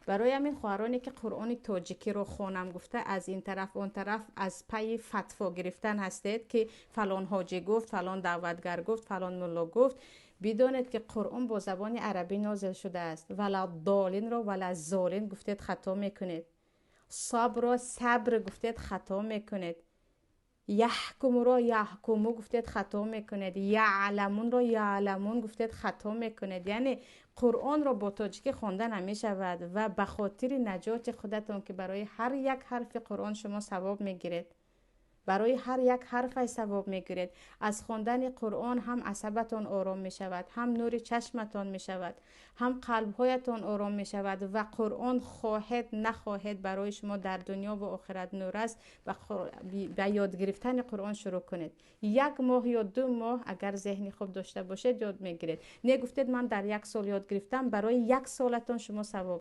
Барои ҳамин, хоҳароне, ки Қуръони тоҷикиро хонам гуфта, аз ин тараф, он тараф аз пайи фатво гирифтан ҳастед, ки фалон ҳоҷӣ гуфт, фалон даъватгар гуфт, фалон мулло гуфт, бидонед, ки Қуръон бо забони арабӣ нозил шудааст. Валаззоллинро валаззолин гуфтед, хато мекунед. Собро сабр гуфтед, хато мекунед. Яҳкумро яҳкуму гуфтед, хато мекунед. Яъламунро яъламун гуфтед, хато мекунед. Яъне Қуръонро бо тоҷикӣ хонда намешавад. Ва ба хотири наҷоти худатон, ки барои ҳар як ҳарфи Қуръон шумо савоб мегиред, барои ҳар як ҳарфаш савоб мегиред. Аз хондани Қуръон ҳам асабатон ором мешавад, ҳам нури чашматон мешавад, ҳам қалбҳоятон ором мешавад. Ва Қуръон, хоҳед нахоҳед, барои шумо дар дунё ва охират нур аст. Ба ёд гирифтани Қуръон шурӯъ кунед. Як моҳ ё 2 моҳ агар зеҳни хуб дошта бошед, ёд мегиред. Не, гуфтед, ман дар як сол ёд гирифтам, барои як солатон шумо савоб.